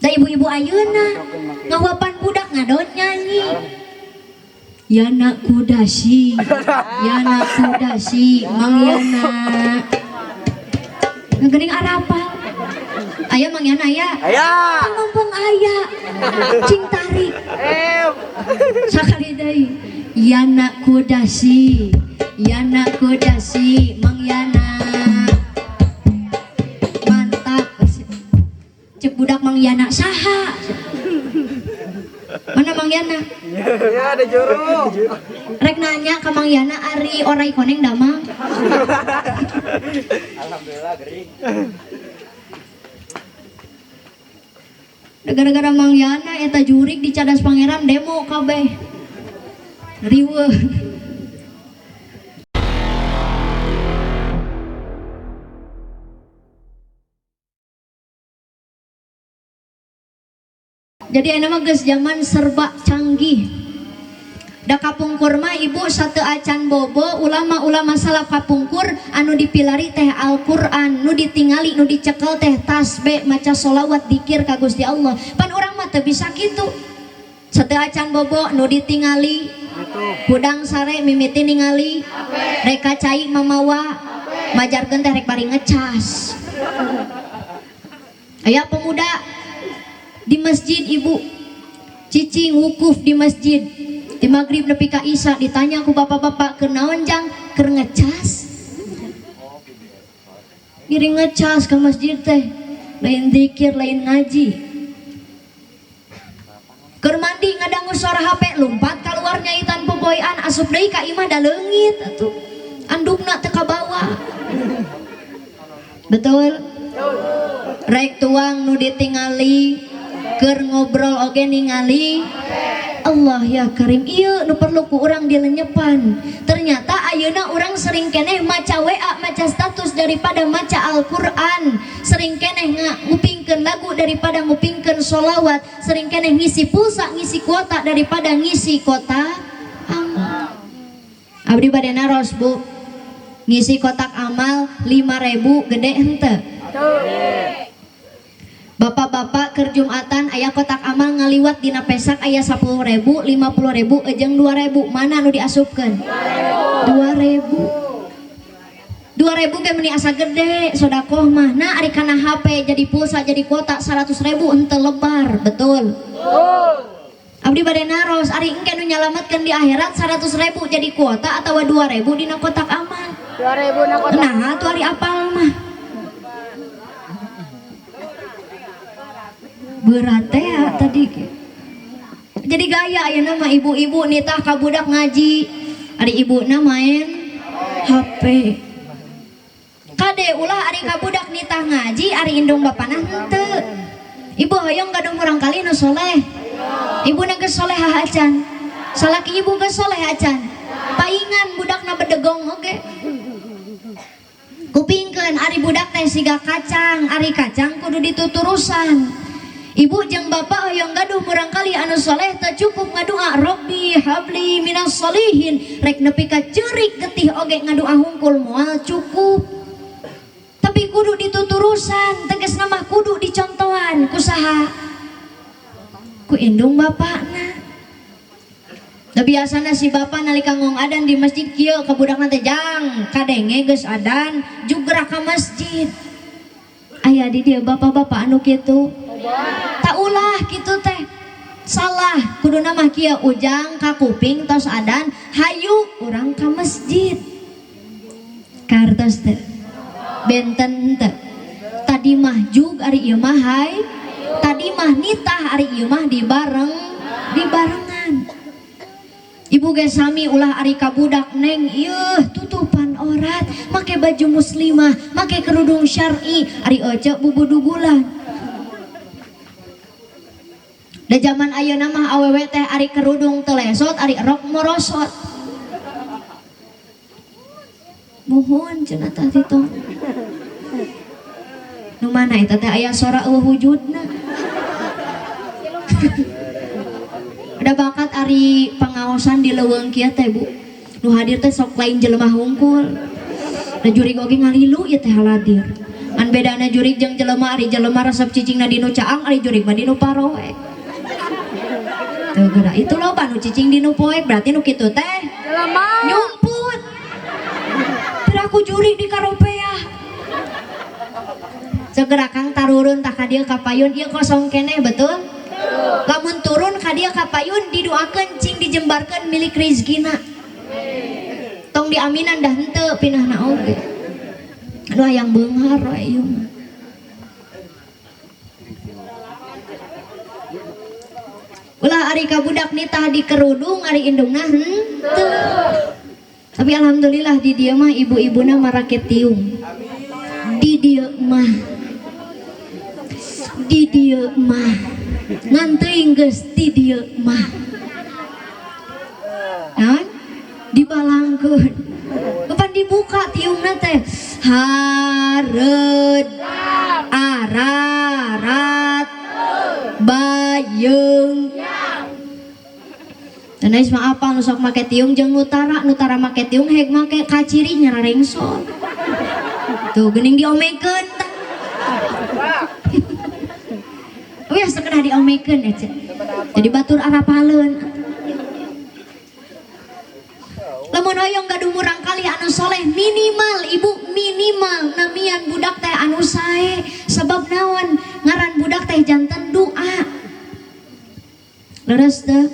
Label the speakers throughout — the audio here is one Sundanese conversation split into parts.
Speaker 1: Da ibu-ibu ayeuna ngahuapan budak ngadon nyanyi. Yana kudasi, Yana kudasi, Mang Yana. Ngeuning arapal. Aya Mang Yana aya.
Speaker 2: Aya.
Speaker 1: Mumpung aya. Cing tarik. Sakali deui. Yana kudasi, Yana kudasi, Mang Yana. Mantap. Cek budak Mang Yana saha? Mana Mang Yana?
Speaker 2: Ya ada juru.
Speaker 1: Rek nanya ke Mang Yana ari orai koneng damang.
Speaker 2: Alhamdulillah gering.
Speaker 1: Gara-gara Mang Yana eta jurik di Cadas Pangeran demo kabeh. Riweuh. Jadi enak mah geus zaman serba canggih. Da kapungkur mah ibu satu acan bobo ulama-ulama salaf kapungkur anu dipilari teh Al-Qur'an, nu ditingali nu dicekel teh tasbih, maca sholawat, dikir ka Gusti Allah. Pan urang mah teu bisa kitu. Satu acan bobo nu ditingali hudang sare mimiti ningali reka cai mamawa majarkeun teh rek bari ngecas. Aya pemuda di masjid ibu cicing wukuf di masjid di maghrib nepi ka isya ditanya ku bapak-bapak keur naon jang keur ngecas ngiring ngecas ke masjid teh lain zikir lain ngaji keur mandi ngadangu suara HP lompat keluar nyaitan popoean asup deui ka imah da leungit atuh andukna teu kabawa betul rek tuang nu ditingali keur ngobrol oge ningali Allah ya Karim ieu nu perlu ku urang dilenyepan. Ternyata ayeuna urang sering keneh maca WA maca status daripada maca Al-Qur'an, sering keneh ngupingkeun lagu daripada ngupingkeun sholawat, sering keneh ngisi pulsa ngisi kuota daripada ngisi kotak amal. Abdi bade naros Bu, ngisi kotak amal 5.000 gede henteu? Bapak-bapak keur Jumatan aya kotak amal ngaliwat dina pesak aya 10.000, 50.000, jeung 2.000, mana nu diasupkeun? 2.000. 2.000 ge meuni asa gede sodakoh mah. Nah ari kana HP jadi pulsa jadi kuota 100.000 henteu lebar, betul? Abdi bade naros ari engke nu nyalametkeun di akhirat 100.000 jadi kuota atawa 2.000 dina kotak amal?
Speaker 3: 2.000 na kotak.
Speaker 1: Nah atuh ari apal mah. Berat teh ya tadi. Jadi gaya ayeuna mah ibu-ibu nitah ka budak ngaji, ari ibuna main HP. Kade ulah ari ka budak nitah ngaji, ari indung bapana henteu. Ibu hoyong gaduh murangkali nu soleh. Ibuna geus solehah acan. Salaki ibu geus soleh acan. Paingan budakna bedegong oge. Kupingkeun ari budak teh siga kacang, ari kacang kudu dituturusan. Ibu jeung bapak hoyong gaduh murangkali anu soleh teu cukup ngadua Robbi habli minas solihin rek nepi ka ceurik getih oge ngadua hungkul moal cukup. Tapi kudu dituturusan, tegasna mah kudu dicontohan ku saha? Ku indung bapakna. Da biasana si bapak nalika ngong adan di masjid kieu ka budakna teh jang kadenge geus adan jugrah ka masjid. Aya di dieu bapak-bapak anu kitu. Tak ulah kitu teh. Salah, kuduna mah kieu ujang ka kuping tos adan hayu urang ka masjid. Kartos teh. Benten teh. Tadi mah jug ari ieu mah hay. Tadi mah nitah ari ieu mah dibareng, dibarengan. Ibu ge sami ulah ari ka budak neng ieu tutupan aurat, make baju muslimah, make kerudung syar'i, ari ece bubudugulan. Da zaman ayeuna mah awewe teh ari kerudung teu lesot, ari rok morosot. Muhun cenah tah titong. Nu mana eta teh aya sora eueuh wujudna. Ada bakat ari pangaosan di leuweung kieu teh Bu. Nu hadir teh sok lain jelema hungkul. Da jurig oge ngalilu ieu teh haladir. Ngan Bedana jurig jeung jelema, ari jelema resep cicingna dinu caang, ari jurig mah dinu paroek. Tuh geura itu loba nu cicing dinu poek, berarti nu kitu teh
Speaker 3: Jelema.
Speaker 1: Nyumput. Piraku jurig di karopea. Segera Kang tarurun tah ka dieu ka payun, ieu kosong keneh, betul? Lamun turun ka dieu ka payun didoakeun cing dijembarkeun milik rizkina. Tong diaminan dah henteu pinahna oge. Aduh, hayang beunghar we ieu mah. Ulah ari ka budak nitah di kerudung, ari indungna henteu. Tapi alhamdulillah di dieu mah ibu-ibuna marake tiung. Di dieu mah. Di dieu mah. Ngan teuing geus di dieu mah. Naon? Dibalangkeun. Kapan dibuka tiungna teh? Hareud ararat bayeung. Dan ais mah apa nu sok make tiung jeung nutara, nutara make tiung heg make kaciri nyararengsot. Tuh geuning diomekeun tah. Wih, sakedah diomekeun eta. Jadi batur arapaleun. Lamun hoyong gaduh murang kali anu soleh, minimal ibu minimal namian budak teh anu sae, sebab naon ngaran budak teh janten doa. Leres teh?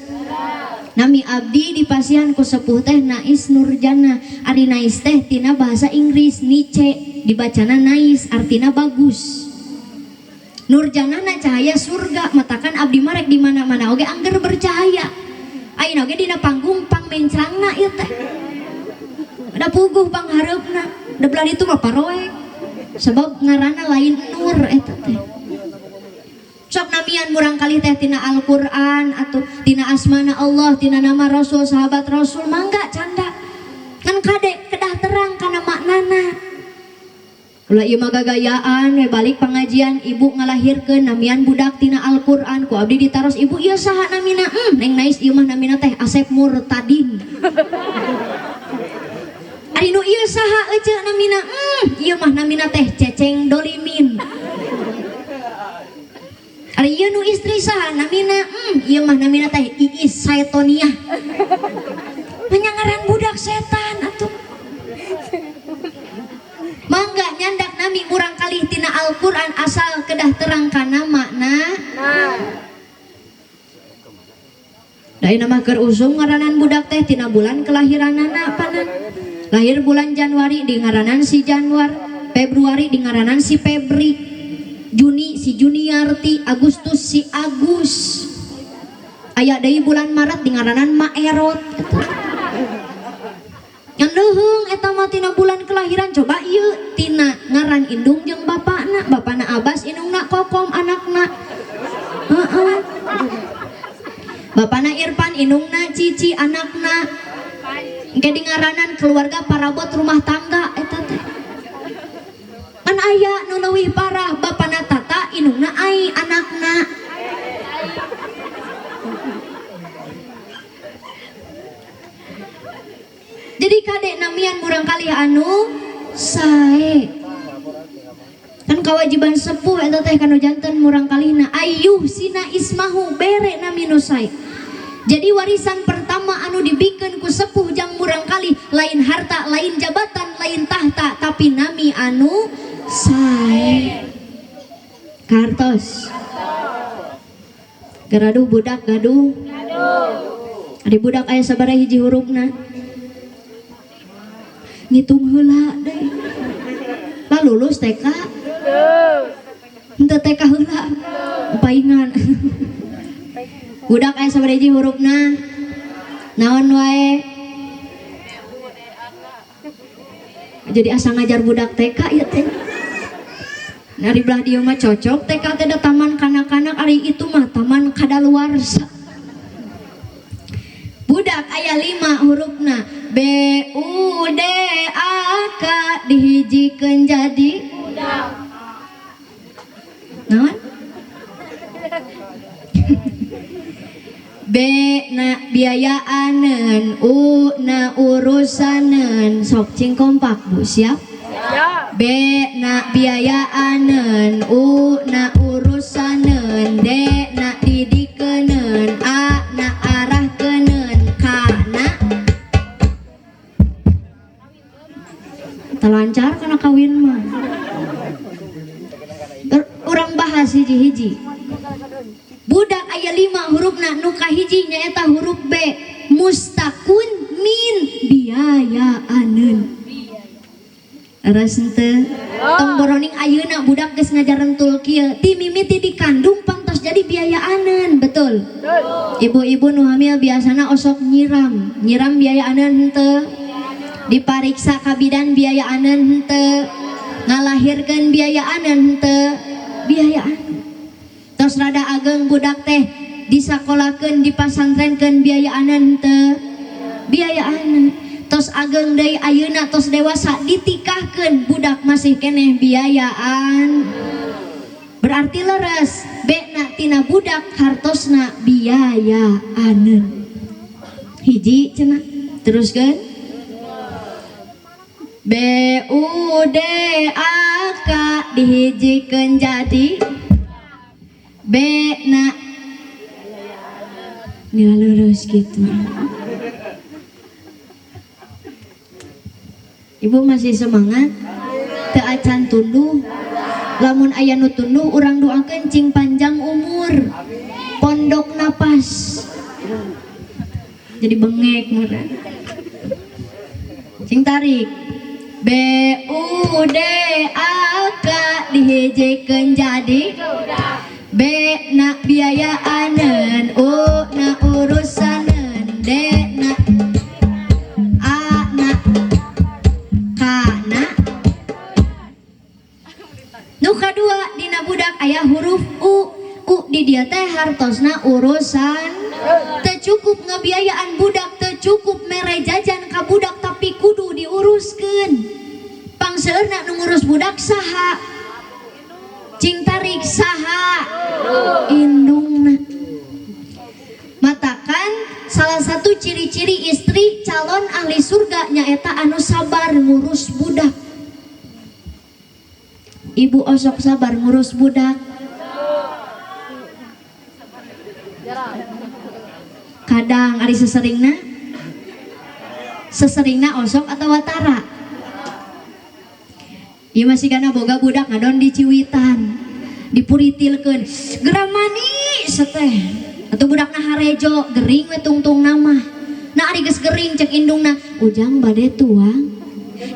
Speaker 1: Nami abdi dipasihan ku sepuh teh Nais Nurjana. Ari Nais teh tina bahasa Inggris Nice, dibacana Nais artina bagus. Nurjana na cahaya surga, matakan abdi marek di mana-mana oge angger bercahaya. Ayeuna oge dina panggung pang mencrangna ieu teh. Da puguh panghareupna, da belah ditu mah paroek. Sebab ngaranna lain nur eta teh. Sok namian murang kali teh tina Al-Qur'an atau tina asmana Allah, tina nama Rasul, sahabat Rasul, mangga canda. Kan kade kedah terang kana maknana. Ulah ieu mah gagayaan we balik pengajian ibu ngalahirkeun namian budak tina Al-Qur'an ku abdi ditaros ibu ieu saha namina? Neng Nais ieu mah namina teh Asep Murtadin. Ari nu ieu saha ece namina? Ieu mah namina teh Ceceng Dolimin. Ari ieu nu istri saha namina? Ieu mah namina teh Iis Saetoniah. Menyangaran budak setan atuh. Mangga nyandak nami murang kali tina Al-Qur'an asal kedah terang kana makna. Da ieu mah keur usum ngaranan budak teh tina bulan kelahiranana panan. Lahir bulan Januari di ngaranan si Januar, Februari di ngaranan si Febri, Juni si Juniarti, Agustus si Agus. Aya deui bulan Maret di ngaranan Maerot. Ngan leuheung eta mah tina bulan kelahiran, coba ieu tina ngaran indung jeung bapakna, bapakna Abbas, indungna Kokom, anakna. Heeh. Bapakna Irfan, indungna Cici, anakna. Engke di ngaranan keluarga parabot rumah tangga eta teh. Kan aya nu leuwih parah, bapakna Tata, indungna Ai, anakna. Jadi kadek namian murang kali anu sae. Kan kewajiban sepuh eta teh kanu janten murang kalihna ayuh sina ismahu bere nami nu sae. Jadi warisan pertama anu dibikeun ku sepuh jang murang kali lain harta, lain jabatan, lain tahta, tapi nami anu sae. Kartos. Geraduh budak gaduh. Ari budak aya sabaraha hiji hurufna? Ngitung heula deui. Lah lulus TK? Henteu TK heula. Paingan. Budak aya sabaraha hiji hurufna? Naon wae? Jadi asa ngajar budak TK ieu teh. Nah, di belah dieu mah cocok TK teh da taman kanak-kanak, ari itu mah taman kadaluarsa. Budak aya 5 hurufna B U D A K dihijikeun jadi budak. Naon? B na biayaaneun, U na urusaneun. Sok cing kompak Bu, siap? B na biayaaneun, U na urusaneun, D na didikeunun, A na arahkeuneun, K na terlancar karena kawin mah. Urang bahas hiji-hiji. Budak aya 5 hurufna, nu kahiji nyaeta huruf B, mustakun min biayaaneun. Leres henteu? Tong boroning ayeuna budak geus ngajaran tul kieu, ti mimiti dikandung pantos jadi biayaaneun, betul? Ibu-ibu nu hamil biasana osok nyiram, nyiram biayaaneun henteu? Dipariksa ka bidan biayaaneun henteu? Ngalahirkeun biayaaneun henteu? Biayaan. Tos rada ageng budak teh disakolakeun, dipasantrenkeun biayaaneun henteu? Biayaaneun. Tos ageng deui ayeuna tos dewasa ditikahkeun budak masih keneh biayaan. Berarti leres B na tina budak hartosna biayaaneun. Hiji cenah, teruskeun. B U D A K dihijikeun jadi B na nila lurus gitu. Ibu masih semangat? Teu acan tunduh. Lamun aya nu tunduh urang doakeun cing panjang umur. Pondok napas. Jadi bengek meureun. Cing tarik. B U D A K dihijikeun jadi B na biayaaneun, U na urusaneun, D na A na K na. Nu kadua dina budak aya huruf U. U di dieu teh hartosna urusan. Teu cukup ngabiayaan budak, teu cukup mere jajan ka budak, tapi kudu diuruskeun. Pangseueurna nu ngurus budak saha? Cing tarik saha? Indungna. Matakan salah satu ciri-ciri istri calon ahli surga nyaeta anu sabar ngurus budak. Ibu osok sabar ngurus budak. Kadang ari seseringna, seseringna osok atau watara. Ieu masih kana boga budak ngadon di ciwitan, dipuritilkeun, geramani seteh. Atau budakna harejo, gering we tungtung nama. Nah ari geus gering cek indungna, ujang bade tuang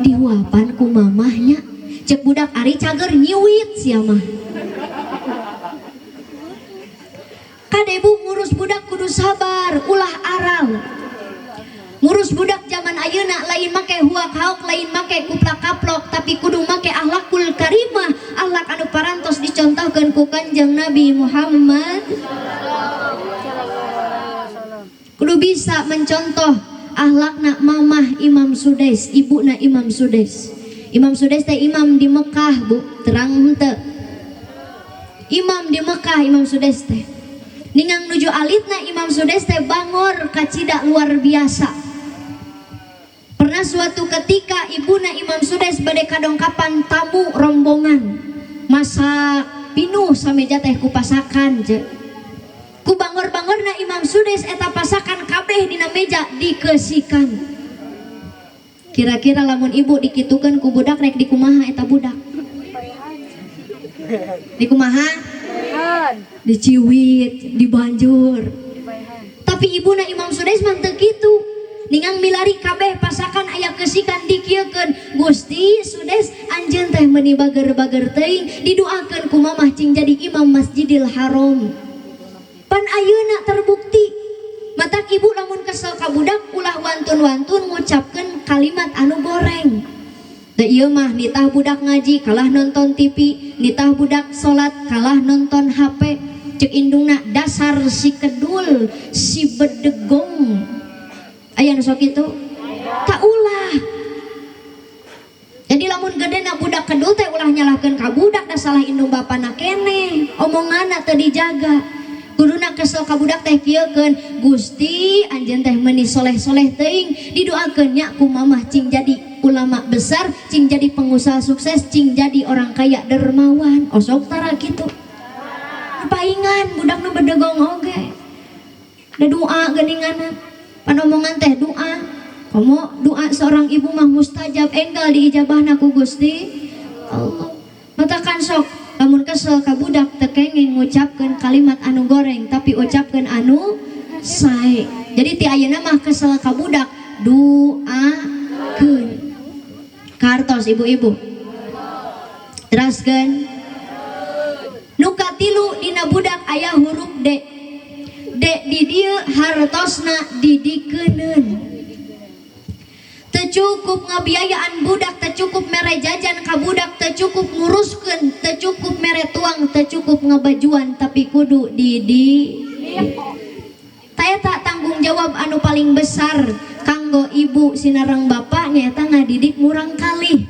Speaker 1: dihuapan ku mamahnya. Cek budak ari cager nyiwit sia mah. Kade bu ngurus budak kudu sabar, ulah aral. Ngurus budak zaman ayeuna lain make huak haok, lain make kuplak kaplok, tapi kudu make akhlakul karimah, akhlak anu parantos dicontohkeun ku Kanjeng Nabi Muhammad. Kudu bisa mencontoh akhlakna mamah Imam Sudais, ibuna Imam Sudais. Imam Sudais teh imam di Mekah, Bu, terang henteu. Imam di Mekah Imam Sudais teh. Ningang nuju alitna Imam Sudais teh bangor kacida luar biasa. Pernah suatu ketika ibuna Imam Sudais bade kadongkapan tamu rombongan. Masak pinuh sameja teh kupasakan je. Ku bangor-bangorna Imam Sudais eta pasakan kabeh dina meja dikesikan. Kira-kira lamun ibu dikitukeun ku budak rek dikumaha eta budak? Dikumaha? Diciwit, dibanjur. Tapi ibuna Imam Sudais mah teu kitu. Ningang milari kabeh pasakan aya kesikan dikieukeun. Gusti Sudais anjeun teh meuni bager-bager teuing didoakeun ku mamah cing jadi imam Masjidil Haram. Pan ayeuna terbukti. Matak ibu lamun kesel ka budak ulah wantun-wantun ngucapkeun kalimat anu goreng. Da ieu mah nitah budak ngaji kalah nonton TV, nitah budak salat kalah nonton HP. Cek indungna dasar si kedul, si bedegong. Aya nu sok kitu? Tak ulah. Jadi lamun gedena budak kedul teh ulah nyalahkeun ka budak, da salah indung bapana keneh. Omonganna teu dijaga. Kuduna kesel ka budak teh kieukeun, Gusti anjeun teh meuni soleh-soleh teuing, didoakeun nya ku mamah cing jadi ulama besar, cing jadi pengusaha sukses, cing jadi orang kaya dermawan. Osok tara kitu. Paingan budak nu bedegong oge. Da doa geuningan, panomongan teh doa. Komo doa seorang ibu mah mustajab, enggal diijabahna ku Gusti Allah. Matakan sok lamun kesel ka budak teu kenging ngucapkeun kalimat anu goreng, tapi ucapkeun anu sae. Jadi ti ayeuna mah kesel ka budak doakeun. Kartos ibu-ibu. Teraskeun. Nu katilu dina budak aya huruf D. D di dieu hartosna didikeuneun. Teu cukup ngabiayaan budak, teu cukup mere jajan ka budak, teu cukup nguruskeun, teu cukup mere tuang, teu cukup ngabajuan, tapi kudu didi. Tah eta tanggung jawab anu paling besar kanggo ibu sinareng bapak nyaeta ngadidik murang kalih.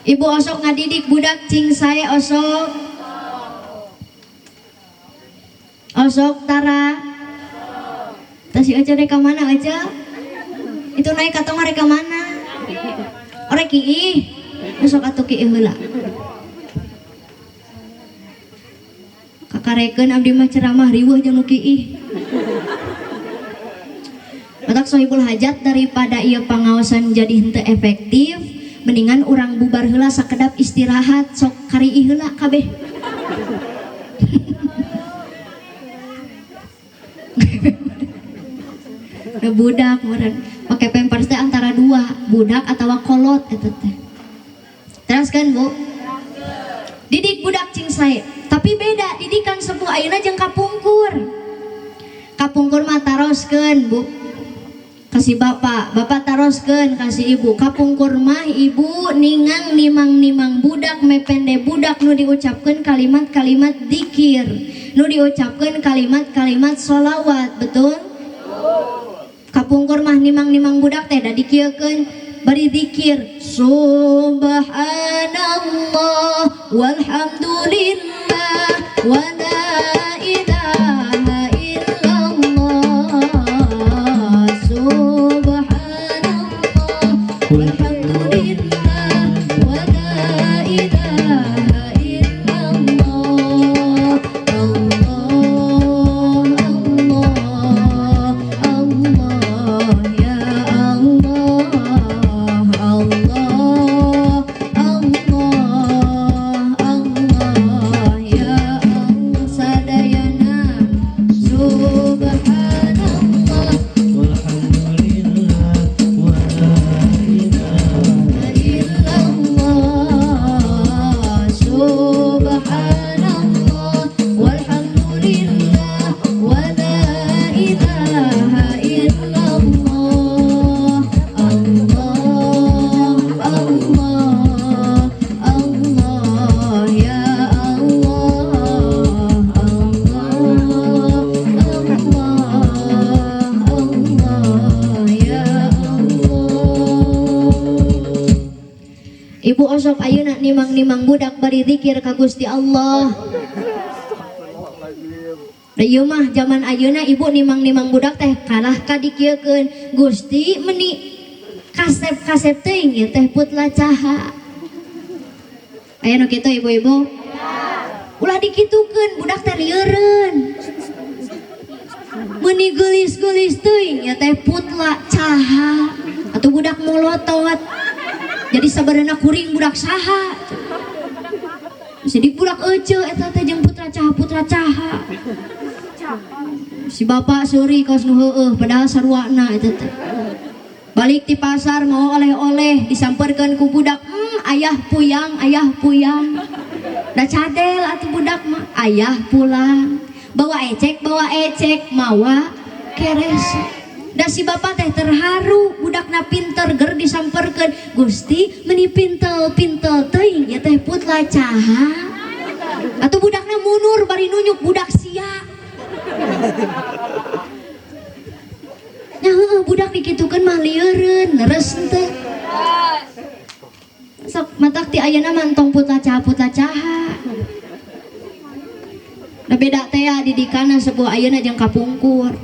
Speaker 1: Ibu osok ngadidik budak cing sae osok. Osok tara. Tah si Ece rek ka mana Ece? Itu naik katong rek ka mana? Orek kiih. Osok atuh kiih heula. Kakarekeun abdi mah ceramah riweuh jeung nu kiih. Matak sohibul hajat daripada ieu pangaosan jadi henteu efektif, mendingan urang bubar heula sakedap istirahat sok kariih heula kabeh. Da budak meureun make pampers teh antara dua, budak atawa kolot eta teh. Teraskeun Bu. Didik budak cing sae, tapi beda didikan sepuh ayeuna jeung kapungkur. Kapungkur mah taroskeun Bu. Kasih bapak, bapak taroskeun kasih ibu. Kapungkur mah ibu ningang nimang-nimang budak mepende budak nu diucapkeun kalimat-kalimat dikir, nu diucapkeun kalimat-kalimat sholawat, betul? Kapungkur mah nimang-nimang budak teh da dikieukeun bari dikir subhanallah walhamdulillah wala ilaha illallah subhanallah walhamdulillah wala ilaha illallah Allah Allah Allah ya Allah Allah Allah Allah ya Allah sadayana subhanallah
Speaker 3: walhamdulillah wala ilaha
Speaker 1: illallah subhanallah walhamdulillah wala ilaha illallah Allah Allah Allah ya Allah Allah Allah Allah ya Allah. Ibu osok ayeuna nimang-nimang budak bari zikir ka Gusti Allah. Da ieu mah zaman ayeuna ibu nimang-nimang budak teh kalah ka dikieukeun. Gusti meni kasep-kasep teuing ieu teh putla caha. Aya nu kitu ibu-ibu? Ulah dikitukeun budak teh lieureun. Meuni geulis-geulis teuing ieu teh putla caha. Atuh budak molotot. Jadi sabarana kuring budak saha. Jadi budak ece eta teh jeung putra caha putra caha. Si bapak seuri kaos nu heueuh padahal saruana eta teh. Balik ti pasar mau oleh-oleh disamperkeun ku budak, ayah puyang, ayah puyang. Da cadel atuh budak mah, ayah pulang. Bawa ecek, mawa keres. Da si bapak teh terharu, budakna pinter ger disamperkeun. Gusti meni pintel-pintel teuing ieu teh putla caha. Atuh budakna munur bari nunjuk budak sia. Nya heueuh budak dikitukeun mah lieureun, leres henteu. Sok matak ti ayeuna mah entong putla caha putla caha. Da beda teh ya didikana sepuh ayeuna jeung kapungkur.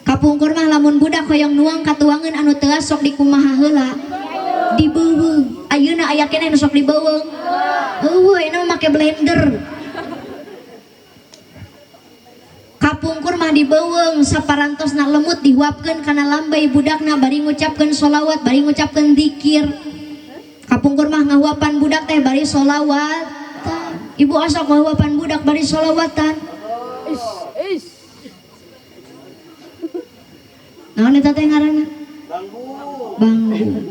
Speaker 1: Kapungkur Kapungkur mah lamun budak hoyong nuang katuangan anu teu sok dikumaha heula, dibeuweung. Ayeuna aya keneh nu sok dibeuweung? Eueuh, ayeuna mah make blender. Kapungkur mah dibeuweung saparantosna lemut dihuapkeun kana lambai budakna bari ngucapkeun sholawat, bari ngucapkeun zikir. Kapungkur mah ngahuapan budak teh bari sholawat. Ibu osok ngahuapan budak bari sholawatan. Naon eta teh ngaranna? Bangbu.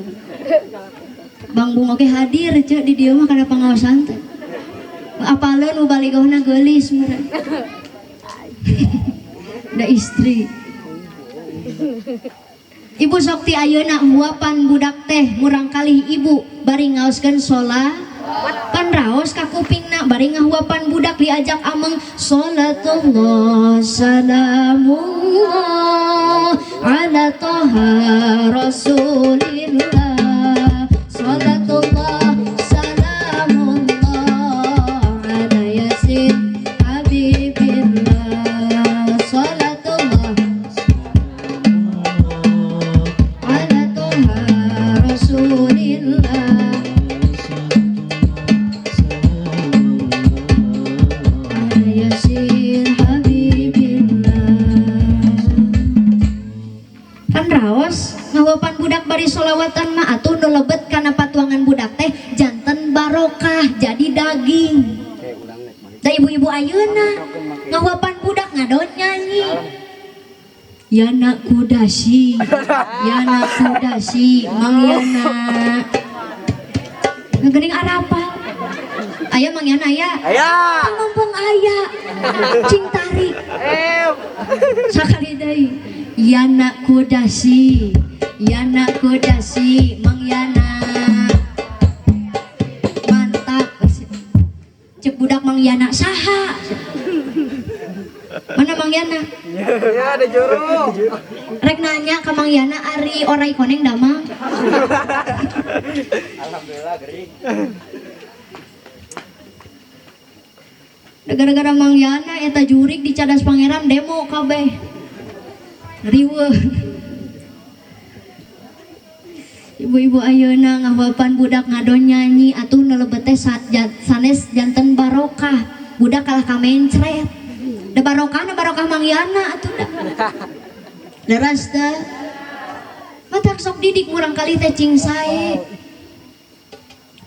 Speaker 1: Bangbu oge hadir ceu di dieu mah kana pangaosan teh. Apaleun nu baligohna geulis meureun. Da istri. Ibu sok ti ayeuna huapan budak teh murang kalih ibu bari ngaoskeun sholat. Pan raos ka kupingna bari ngahuapan budak diajak ameng salatullah salamullah ala toha rasulillah salatullah salamullah ala yasin habibillah salatullah ala toha rasulillah ala yasin habibillah. Kan raos ngahuapan budak bari sholawatan mah atuh nu lebet kana patuangan budak teh janten barokah jadi daging. Da ibu-ibu ayeuna ngahuapan budak ngadon nyanyi. Yana kudasi, yana kudasi, Mang Yana. Ngeuning arapal. Aya Mang Yana aya?
Speaker 2: Aya.
Speaker 1: Mumpung aya. Cing tarik. Sakali deui. Yana kudasi, yana kudasi, Mang Yana. Mantap. Cek budak Mang Yana saha? Mana Mang Yana?
Speaker 2: Ya ada juru.
Speaker 1: Rek nanya ke Mang Yana ari orai koneng damang.
Speaker 2: Alhamdulillah gering.
Speaker 1: Gara-gara Mang Yana eta jurik di Cadas Pangeran demo kabeh. Riweuh. Ibu-ibu ayeuna ngahuapan budak ngadon nyanyi atuh nu lebet teh sanes janten barokah. Budak kalah kamencret. Da barokahna barokah Mang Yana atuh da. Leres teh. Matak sok didik murang kali teh cing sae.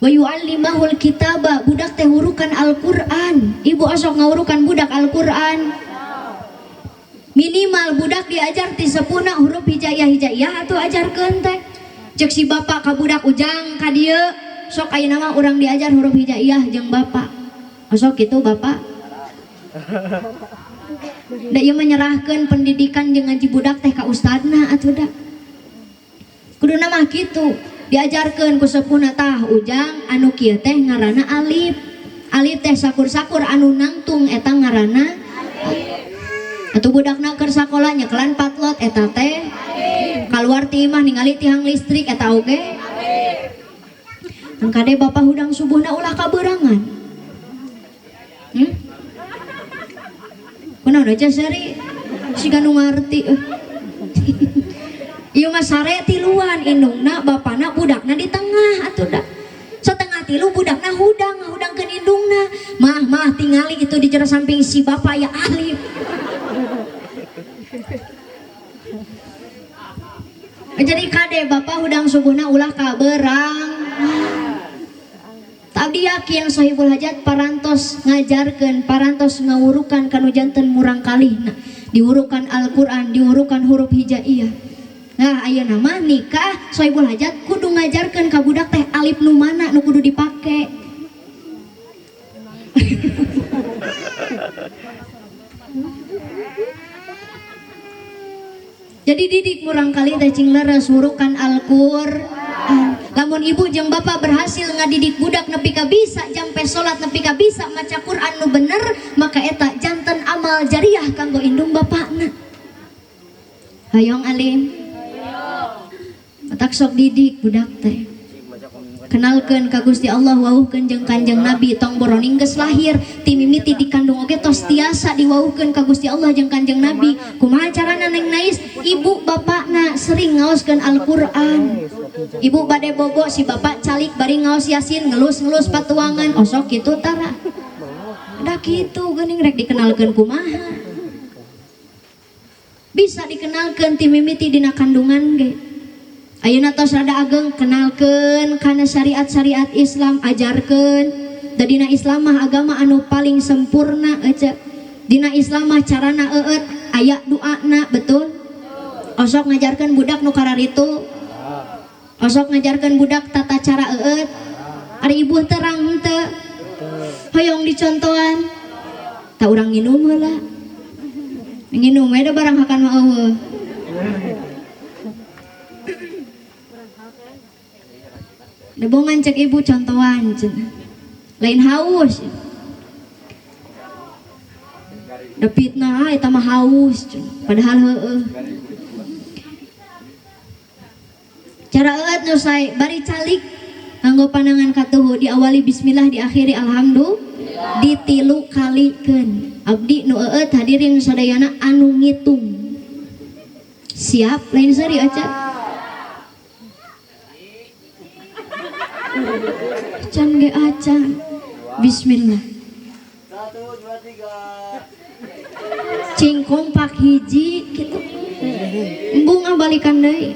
Speaker 1: Wa yu'allimahul kitaba, budak teh hurukan Al-Qur'an. Ibu osok ngawurukan budak Al-Qur'an. Minimal budak diajar ti sepuhna huruf hijaiyah hijaiyah atuh ajarkeun teh. Cek si bapak ka budak ujang ka dieu, sok ayeuna mah urang diajar huruf hijaiyah jeung bapak. Osok kitu bapak. Da ieu mah nyerahkeun pendidikan jeung ngaji budak teh ka ustadna atuh da. Kuduna mah kitu. Diajarkeun ku sepuhna tah ujang anu kieu teh ngaranna alif. Alif teh sakur-sakur anu nangtung eta ngaranna. Atuh budakna keur sakola nyekelan patlot eta teh. Kaluar ti imah ningali tiang listrik eta oge. Engkade bapak hudang subuhna ulah kabeurangan. Kunaon aja seri siga nu ngarti. Ieu mah sare tiluan indungna bapana budakna di tengah atuh da. Setengah tilu budakna hudang ngahudangkeun indungna. Mah mah tingali itu di jero samping si bapak ya alif. Jadi kade bapak hudang subuhna ulah kaberang. Abdi yakin Sohibul Hajat parantos ngajarkeun, parantos ngawurukan kanu janten murang kalihna. Diwurukan Al-Qur'an, diwurukan huruf hijaiyah. Nah, ayeuna mah nikah Sohibul Hajat kudu ngajarkeun ka budak teh alif nu mana nu kudu dipake. Jadi didik murang kali teh cing leres wurukan Al-Qur'an. Lamun ibu jeung bapak berhasil ngadidik budak nepi ka bisa jampe salat nepi ka bisa maca Quran nu bener, maka eta janten amal jariah kanggo indung bapakna. Hayong alim. Matak sok didik budak teh. Kenalkeun ka Gusti Allah, wawuhkeun jeung Kanjeng Nabi. Tong boroning geus lahir, ti mimiti dikandung oge tos tiasa diwawuhkeun ka Gusti Allah jeung Kanjeng Nabi. Kumaha carana, Neng Nais? Ibu bapakna sering ngaoskeun Al-Qur'an. Ibu bade bobo, si bapak calik bari ngaos Yasin, ngelus-ngelus patuangan. Osok kitu tara? Da kitu geuning, rek dikenalkeun kumaha? Bisa dikenalkeun ti mimiti dina kandungan ge. Ayeuna tos rada ageng, kenalkeun kana syariat-syariat Islam, ajarkeun. Da dina Islam mah agama anu paling sempurna ece. Dina Islam mah carana eueut aya doana, betul? Osok ngajarkeun budak nu kararitu. Osok ngajarkeun budak tata cara eueut. Ari ibu terang henteu? Hoyong dicontohan? Tak urang nginum heula. Nginum we da barang hakan mah eueuh. Debongan cek ibu contohan cenah. Lain haus. Da fitnah eta mah haus cenah. Padahal heueuh. Cara eueut nu sae bari calik nganggo panangan katuhu, diawali bismillah, diakhiri alhamdulillah, ditilu kalikeun. Abdi nu eueut, hadirin sadayana anu ngitung. Siap lain seuri aca? Acan ge acan. Bismillah.
Speaker 2: 1, 2, 3.
Speaker 1: Cing kompak hiji gitu. Embung ah, balikan deui.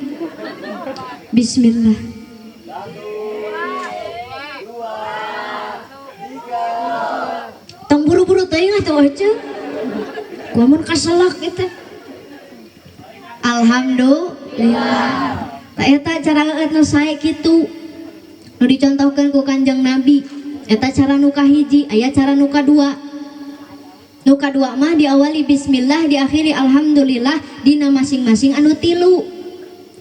Speaker 1: Bismillah.
Speaker 2: 1, 2, 3.
Speaker 1: Tong buru-buru teuing atuh aja. Gua mun kaselak eta. Alhamdulillah. Ta eta cara eueut nu sae kitu. Nu dicontohkeun ku Kanjeng Nabi. Eta cara nu kahiji, aya cara nu kadua. Nu kadua mah diawali bismillah, diakhiri alhamdulillah dina masing-masing anu tilu.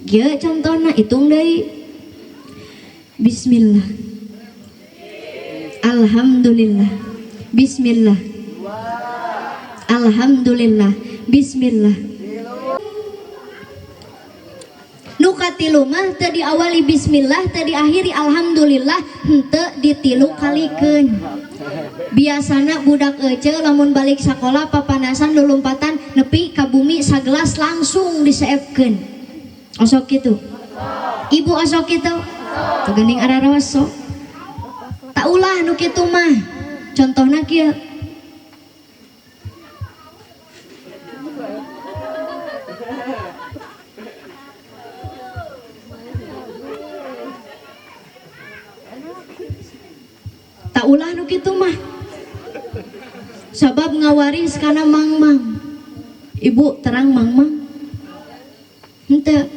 Speaker 1: Kieu contohna, hitung deui. Bismillah. Alhamdulillah. Bismillah. Alhamdulillah. Bismillah. Nu katilu mah teu diawali bismillah, teu diakhiri alhamdulillah, henteu ditilu kalikeun. Biasana budak ece lamun balik sakola papanasan lulumpatan nepi ka bumi sagelas langsung diseepkeun. Osok kitu. Ibu osok kitu. Tuh geuning ararosok. Tak ulah nu kitu mah. Contohna kieu. Tak ulah nu kitu mah. Sabab ngawaris kana mang-mang. Ibu terang mang-mang. Henteu.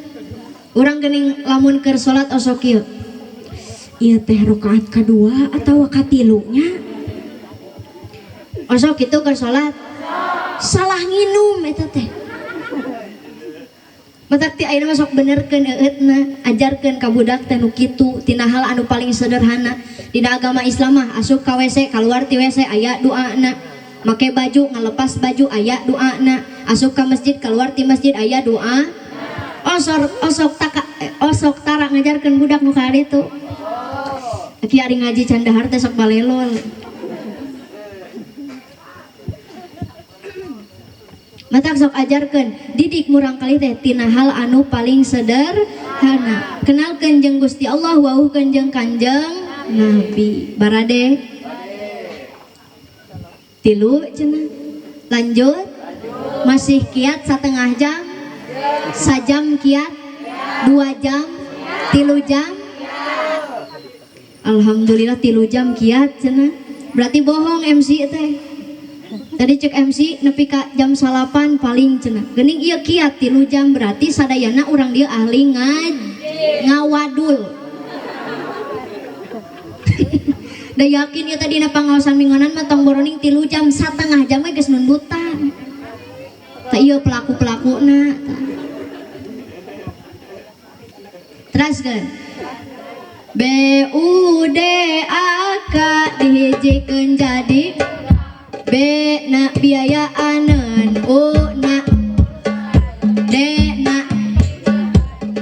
Speaker 1: Urang geuning lamun keur salat osok kieu. Ieu teh rakaat kadua atawa katilunya? Osok kitu keur salat. Salah nginum eta teh. Matak ti ayeuna mah sok benerkeun eueutna, ajarkeun ka budak teh nu kitu tina hal anu paling sederhana. Dina agama Islam mah asup ka WC, kaluar ti WC aya doana. Make baju, ngalepas baju aya doana. Asup ka masjid, keluar ti masjid aya doa. Osok taka, osok tara ngajarkeun budak nu karitu. Ki ari ngaji can dahar teh sok balelol. Matak sok ajarkeun, didik murangkalih teh tina hal anu paling sederhana. Kenalkeun jeung Gusti Allah, wawuhkeun jeung Kanjeng Nabi. Barade tilu cenah. Lanjut. Masih kiat setengah jam, sajam kiat, 2 jam, 3 jam. Alhamdulillah 3 jam kiat cenah. Berarti bohong MC teh. Tadi cek MC nepi ka jam 9 paling cenah. Geuning ieu kiat 3 jam, berarti sadayana urang dieu ahli ngawadul. Da yakin ieu tadi na pangaosan minggonan mah tong boroning 3 jam, satengah jam we geus nundutan. Tah ieu pelaku-pelakuna. Teraskeun. B U D A K dihijikeun jadi B na biayaaneun, U na D na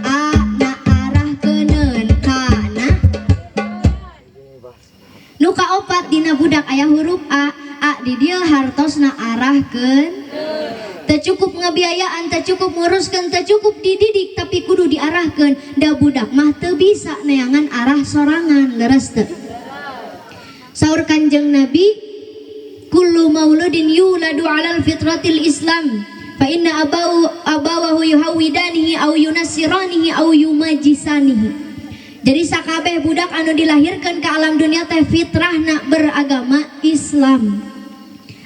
Speaker 1: A na arahkeuneun, K na. budak aya huruf A. A di dieu hartosna arahkeun. Teu cukup ngabiayaan, teu cukup nguruskeun, teu cukup dididik, tapi kudu diarahkeun. Da budak mah teu bisa neangan arah sorangan, leres teu? Saur Kanjeng Nabi, kullu mauludin yuladu alal fitratil Islam fa inna abawahu yuhawidanihi au yunassiranihi au yumajisanihi. Jadi sakabeh budak anu dilahirkan ke alam dunia teh fitrahna beragama Islam.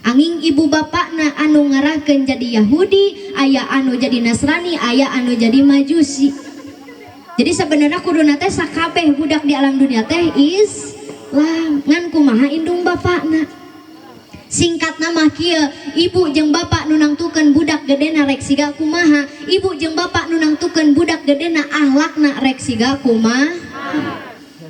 Speaker 1: Anging ibu bapakna anu ngarahkeun jadi Yahudi, aya anu jadi Nasrani, aya anu jadi Majusi. Jadi sebenarnya kuduna teh sakabeh budak di alam dunia teh Islam, ngan kumaha indung bapakna. Singkat nama kieu, ibu jeung bapak nu nangtukeun budak gedena rek siga kumaha, ibu jeung bapak nu nangtukeun budak gedena ahlakna rek siga kumaha.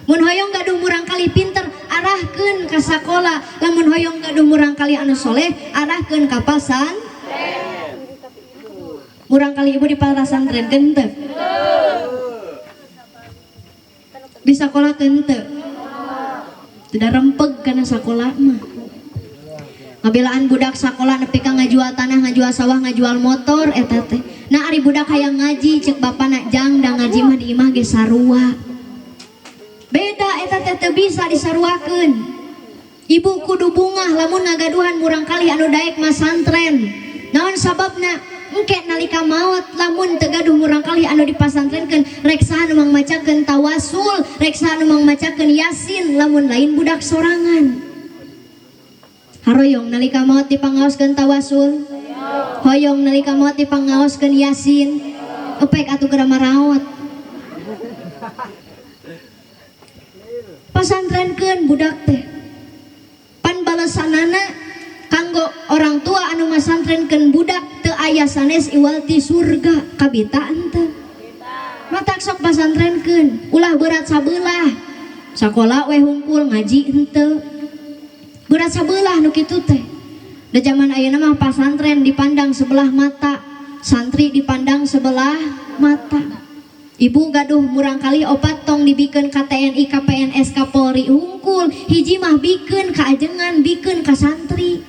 Speaker 1: Mun hoyong gaduh murangkalih pinter, arahkeun ka sakola. Lamun hoyong gaduh murangkalih anu soleh, arahkeun ka pasan. Murangkalih ibu di pasantren teu? Di sakola teu? Tidak rempeg kana sakola mah. Ngabelaan budak sakola nepi ka ngajual tanah, ngajual sawah, ngajual motor eta teh. Nah ari budak hayang ngaji cek bapana jang da ngaji mah di imah ge sarua. Beda eta teh teu bisa disaruakeun. Ibu kudu bungah lamun ngagaduhan murangkalih anu daek masantren. Naon sababna? Engke nalika maot lamun teu gaduh murangkalih anu dipasantrenkeun, rek saha nu mangmacakeun tawasul, rek saha nu mangmacakeun yasin lamun lain budak sorangan. Haroyong nalika maot dipangaoskeun tawasul, hoyong nalika maot dipangaoskeun yasin, epek atuh geura maraot. Pasantrenkeun budak teh. Pan balesanana kanggo orang tua anu masantrenkeun budak teu aya sanes iwal ti surga, kabita henteu? Matak sok pasantrenkeun, ulah berat sabelah. Sakola we hungkul ngaji henteu. Berat sabelah nu kitu teh. Da zaman ayeuna mah pasantren dipandang sebelah mata, santri dipandang sebelah mata. Ibu gaduh murangkalih opat tong dibikeun ka TNI, ka PNS, ka Polri hungkul, hiji mah bikeun ka ajengan, bikeun ka santri.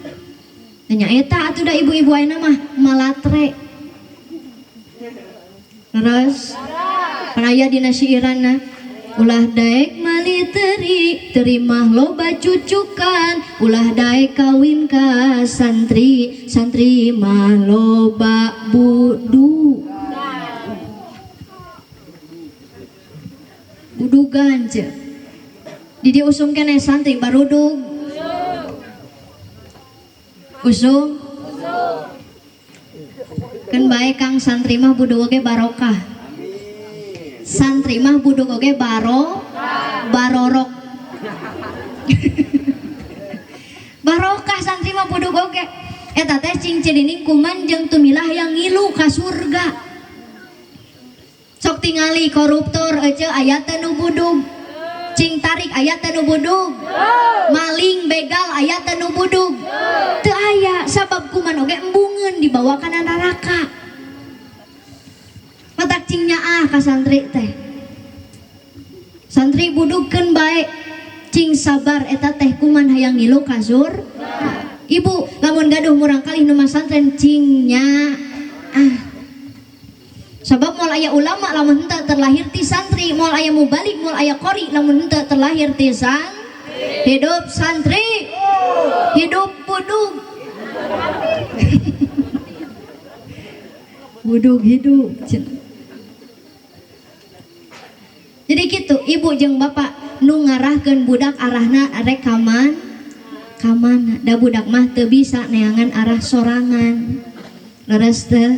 Speaker 1: Nya eta atuh da ibu-ibu ayeuna mah malatre. Terus aya dina syairanna, ulah daek mali teri, terima loba cucukan, ulah daek kawin ka santri, santri mah loba budu. Budugan ce. Di dieu usum keneh santri barudug. Usum? Keun bae Kang, santri mah budug oge barokah. Santri mah budug oge barorok. Barokah santri mah budug oge. Eta teh cing cirining kuman jeung tumilah yang ngilu ka surga. Sok tingali koruptor ece aya teu nu budug. Cing tarik aya teu nu budug. Maling begal aya teu nu budug. Teu aya sabab kuman oge embungeun dibawa kana neraka. Matak cing nyaah ka santri teh. Santri budugkeun bae, cing sabar eta teh kuman hayang ngilu ka surga. Ibu lamun gaduh murangkalih nu masantren cing nyaah. Sabab moal aya ulama lamun henteu terlahir ti santri, moal aya mubalik, moal aya qori lamun henteu terlahir ti santri. Hidup santri, hidup budug. Budug hidup. Jadi gitu, ibu jeung bapak nu ngarahkeun budak arahna rek ka mana? Da budak mah teu bisa neangan arah sorangan. Leres teu?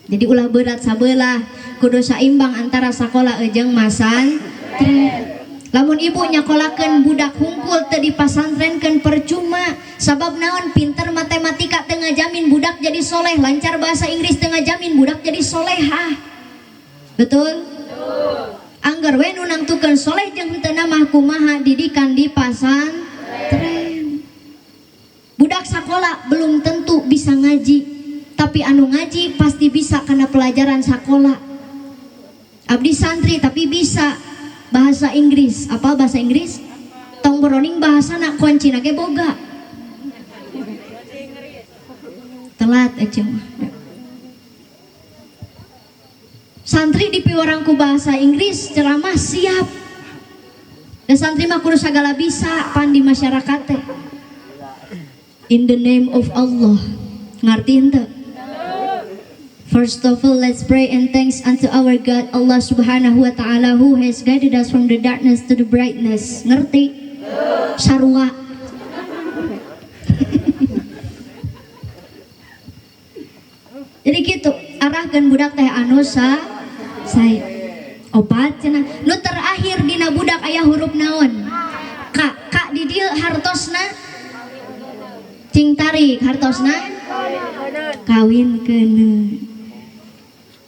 Speaker 1: Jadi ulah berat sabelah, kudu saimbang antara sakola jeung masantren. Lamun ibu nyakolakeun budak hungkul teu dipasantrenkeun percuma, sabab naon pinter matematika teu ngajamin budak jadi soleh, lancar bahasa Inggris teu ngajamin budak jadi solehah. Betul? Angger we nu nangtukeun soleh jeung henteu mah kumaha didikan di pasantren. Budak sakola belum tentu bisa ngaji, tapi anu ngaji pasti bisa karena pelajaran sakola. Abdi santri tapi bisa bahasa Inggris. Apa bahasa Inggris? Tong boroning bahasana kuncina ge boga. Telat aja mah. Santri dipiwarang ku bahasa Inggris ceramah siap. Dan santri mah kudu sagala bisa pan di masyarakat teh. In the name of Allah. Ngarti henteu? First of all, let's pray and thanks unto our God Allah Subhanahu wa Ta'ala who has guided us from the darkness to the brightness. Ngerti? Sarua. Jadi gitu, arahkeun budak teh anu sa saya. Opat cenah. Nu terakhir dina budak aya huruf naon? K. K di dieu hartosna cing tarik hartosna kawin kene.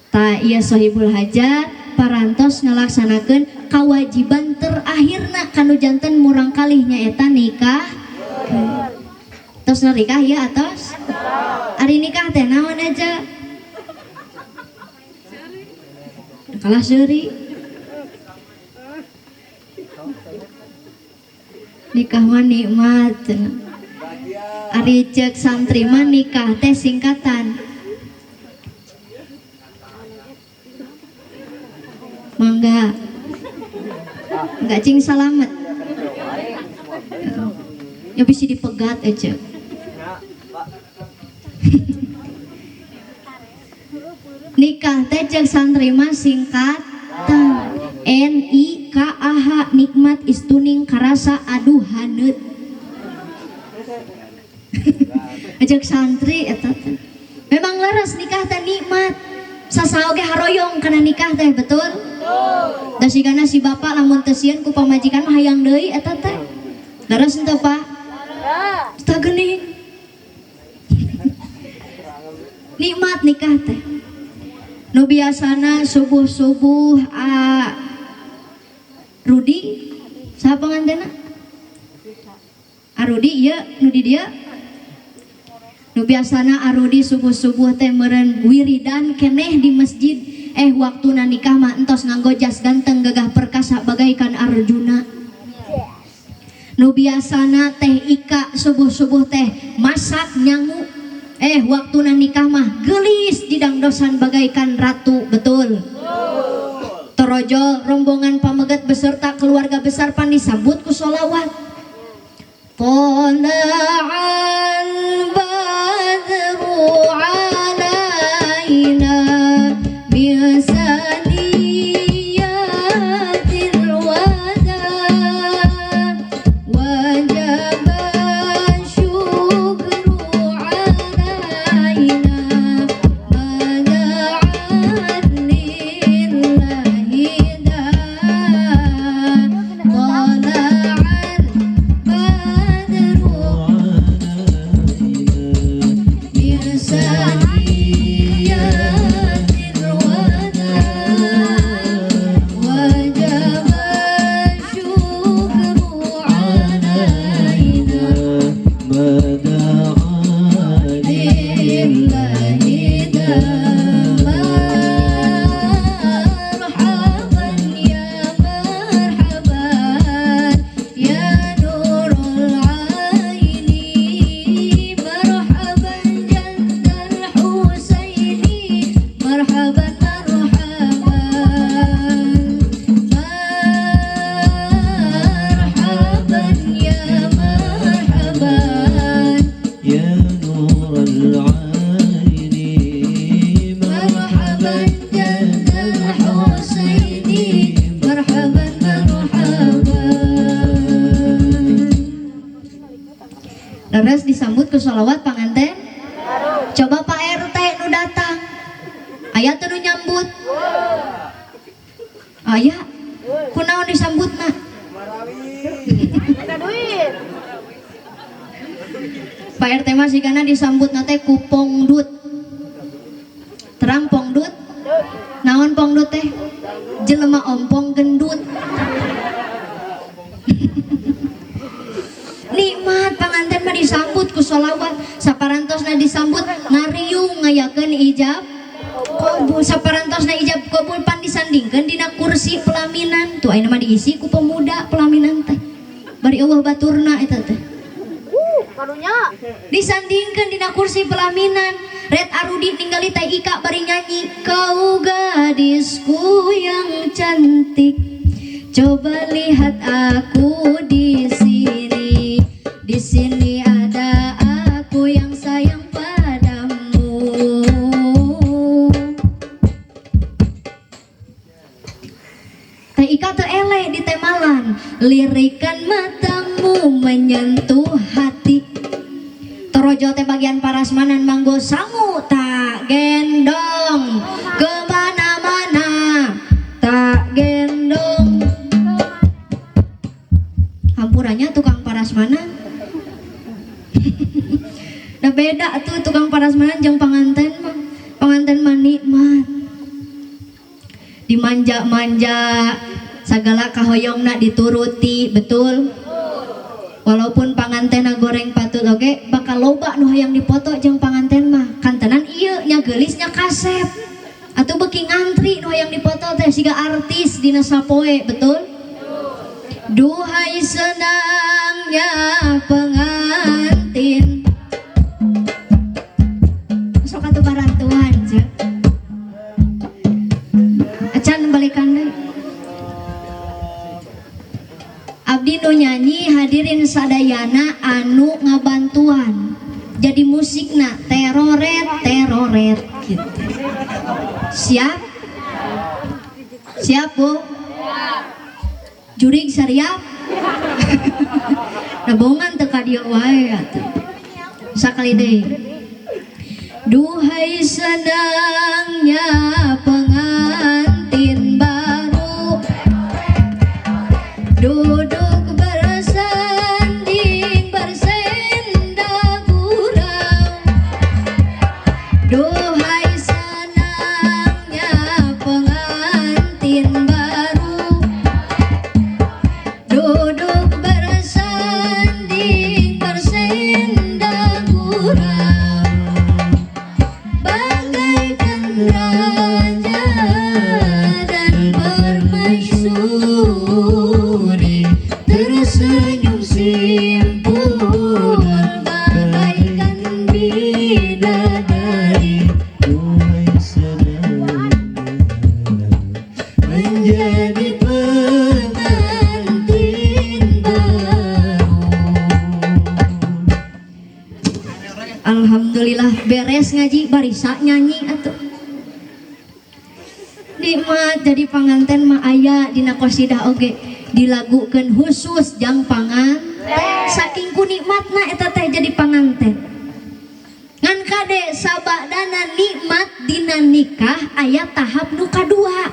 Speaker 1: Ta ieu sohibul hajat parantos ngalaksanakeun kawajiban terakhirna kanu janten murangkalih nyaeta nikah. Tos nikah ya atos? Ari nikah teh naon aja? Kalah seuri. Nikah mah nikmat cenah. Ari ceuk santri mah nikah teh singkatan. Mangga. Enggak cing salamet. Ya bisa dipegat aja. Nikah teh ceuk santri mah singkatan. N I K A H nikmat istuning karasa aduh haneut. Ceuk santri eta teh. Memang leres nikah teh nikmat. Sasaha oge haroyong kana nikah teh, betul? Da sigana si bapak lamun teu sieun ku pamajikan mah hayang deui eta teh. Leres henteu, Pak? Tah geuning. Nikmat nikah teh. Nu biasana subuh-subuh a Rudi saha pangantena? Arudi ieu nu di dieu. Nu biasana Arudi subuh-subuh teh meureun wiridan keneh di masjid. Waktuna nikah mah entos nganggo jas ganteng gagah perkasa bagaikan Arjuna. Nu biasana teh Ika subuh-subuh teh masak nyangu. Waktuna nikah mah geulis didangdosan bagaikan ratu, betul? Torojol rombongan pameget beserta keluarga besar pan disambut ku sholawat. Tola'al badru alaina min saniyatil wada wajaba syukru alaina mada'an lillahi da. Tola'al badru min saniyatil wada wajaba syukru alaina lillahi da. Marhaban ya marhaban ya nurul aini, marhaban jaddal husaini, marhaban marhaban, marhaban ya marhaban
Speaker 3: يا نور العين
Speaker 1: marhaban jaddal husaini, marhaban marhaban. Terus disambut ke sholawat panganten. Coba Pak RT nu datang, aya teu nu nyambut? Aya, kunaon disambutna? Pak RT mah sigana disambutna teh ku pongdut. Terang pongdut? Naon pongdut teh? Jelema ompong gendut. Nikmat panganten mah disambut ku sholawat, saparantosna disambut ngariung ngayakeun ijab kabul, saparantosna ijab kabul pan disandingkeun dina kursi pelaminan. Tuh ayeuna mah diisi ku pemuda pelaminan teh. Bari euweuh baturna eta teh.
Speaker 4: Karunya.
Speaker 1: Disandingkeun dina kursi pelaminan. Red Arudi ningali Teh Ika bari nyanyi, "Kau gadisku yang cantik, coba lihat aku di sini. Di sini ada aku yang sayang padamu." Teh Ika teu eleh di temalan, lirikan matamu menyentuh hati. Torojo teh bagian parasmanan manggo sangu tak gendong kemana-mana, tak gendong. Hampurannya tukang parasmanan. Nah beda tuh tukang parasmanan jeung panganten mah. Panganten mah nikmat. Dimanja-manja, segala kahoyongna dituruti, betul? Walaupun pangantena goreng patut oge bakal loba nu hayang dipoto jeung panganten mah. Kantenan ieu nya geulis nya kasep. Atuh beuki ngantri nu hayang dipoto teh siga artis dina sapoe, betul? Duhai senangnya pengantin. Sok atuh barantuan ce. Acan balikan deui. Abdi nu nyanyi hadirin sadayana anu ngabantuan. Jadi musikna teroret teroret gitu. Siap? Siap, Bu? Jurig sariap? Nah bongan teu ka dieu wae atuh. Sakali deui. Duhai senangnya pengantin baru, duduk bersanding bersenda gurau. Duhai senangnya pengantin baru, duduk bersanding bersenda gurau. Bagaikan raja dan permaisuri,
Speaker 3: tersenyum simpul
Speaker 1: bagaikan
Speaker 3: bidadari. Duhai senangnya menjadi pengantin baru.
Speaker 1: Alhamdulillah beres ngaji barisa nyanyi atuh. Nikmat jadi panganten mah aya dina qasidah oge dilagukeun khusus jang panganten. Saking ku nikmatna eta teh jadi panganten. Ngan kade sabadana nikmat dina nikah aya tahap nu kadua.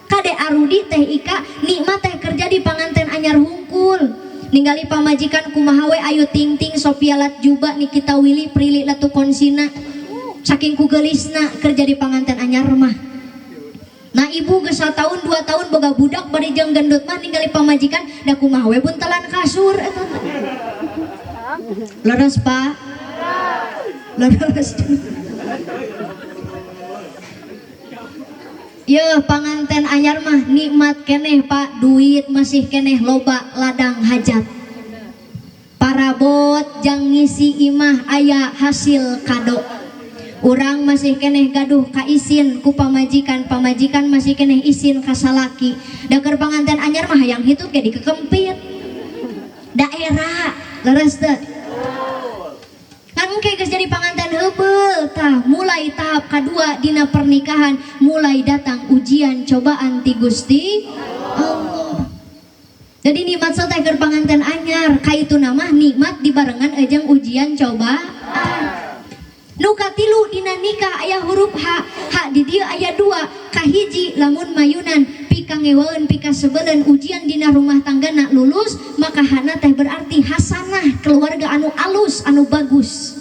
Speaker 1: Kade Arudi Teh Ika nikmat teh kerja di panganten anyar hungkul. Ningali pamajikan kumaha we ayu ting ting Sophia Latjuba Nikita Willy Prilly Latuconsina. Saking ku geulisna kerja di panganten anyar mah. Nah ibu geus tahun 2 tahun boga budak bari jeung gendut mah ningali pamajikan da kumaha we buntelan kasur eta teh. Leres Pak? Leres. Yeuh panganten anyar mah nikmat keneh Pak, duit masih keneh loba ladang hajat. Parabot jang ngisi imah aya hasil kado. Urang masih keneh gaduh ka isin ku pamajikan, pamajikan masih keneh isin ka salaki. Da keur panganten anyar mah hayang hitut ge dikekempit. Daerah leres teu? Kan engke geus jadi panganten heubeul tah mulai tahap kadua dina pernikahan mulai datang ujian cobaan ti Gusti Allah. Jadi nikmat teh keur panganten anyar kaituna mah nikmat dibarengan jeung ujian cobaan. Nu katilu dina nikah aya huruf H, H di dieu aya 2, kahiji lamun mayunan pika ngewaeun pika sebeleun ujian dina rumah tanggana lulus maka hana teh berarti hasanah keluarga anu alus anu bagus.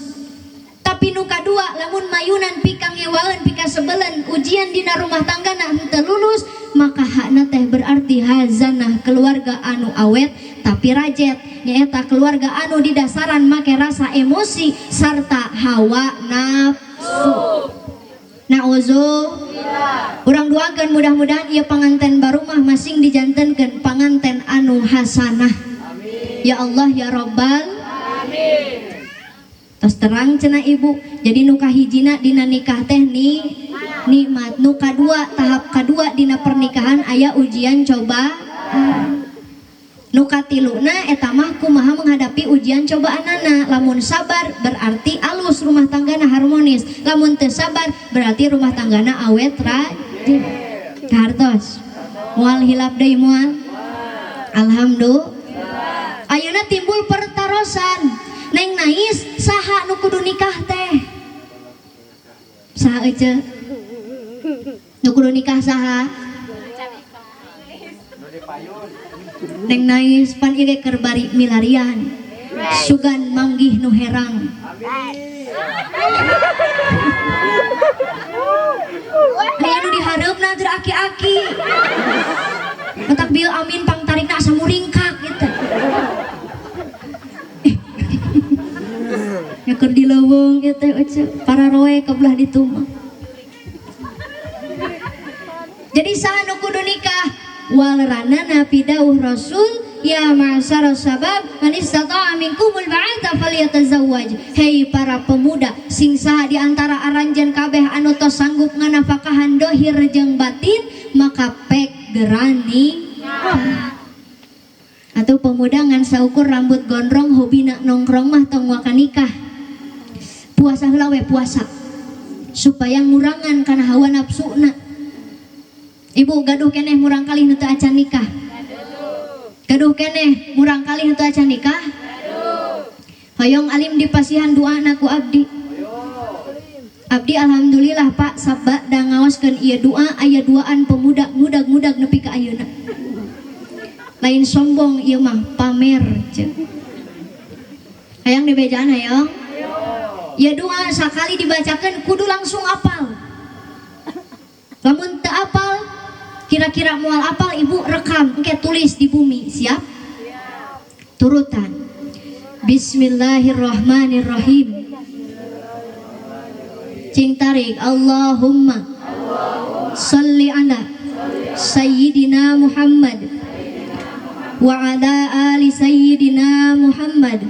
Speaker 1: Tapi nu kadua lamun mayunan pika ngewaeun pika sebeleun ujian dina rumah tanggana henteu lulus maka hakna teh berarti hazanah keluarga anu awet tapi rajet nyaeta keluarga anu didasaran make rasa emosi sarta hawa nafsu. Nauzubillah. Urang doakeun mudah-mudahan ieu panganten baru mah masing dijantenkeun panganten anu hasanah. Ya Allah ya Rabbal. Tos terang cenah ibu. Jadi nu kahijina dina nikah teh nih nikmat. Nu kadua, tahap kadua dina pernikahan aya ujian coba. Nu katiluna eta mah kumaha menghadapi ujian cobaanana. Lamun sabar berarti alus rumah tanggana harmonis. Lamun teu sabar berarti rumah tanggana awet rajin. Hartos. Moal hilap deui moal. Alhamdulillah. Ayeuna timbul pertarosan. Neng Nais saha nu kudu nikah teh? Saha ece? Nu kudu nikah saha? Neng Nais pan ieu keur bari milarian. Sugan manggih nu herang. Aya nu dihareupna teu aki-aki. Matak bil amin pangtarikna asa muringkak gitu. Ya keur di leuweung ieu teh ece para roe ka belah ditu mah. Jadi saha nu kudu nikah? Walranana pidauh Rasul ya ma'syara sabab man istata'a minkumul ba'ata falyatazawwaj. Hei para pemuda, sing saha di antara aranjeun kabeh anu tos sanggup nganafakahan dohir jeung batin, maka pek gerani. Atau pemuda ngan saukur rambut gondrong hobina nongkrong mah tong waka nikah. Puasa heula we puasa supaya ngurangan kana hawa nafsuna. Ibu gaduh keneh murang kalih nu teu acan nikah? Gaduh keneh murang kalih nu teu acan nikah? Hoyong alim dipasihan doana ku abdi. Abdi alhamdulillah Pak sabada ngaoskeun ieu doa aya duaan pemuda mudag-mudag nepi ka ayeuna. Lain sombong ieu mah pamer ceuk. Hayang dibejaan hayang? Ya doa sakali dibacakan kudu langsung apal. Lamun teu apal, kira-kira moal apal ibu rekam, engke tulis di bumi, siap? Turutan. Bismillahirrahmanirrahim. Cing tarik Allahumma salli ala Sayyidina Muhammad wa ala ali Sayyidina Muhammad.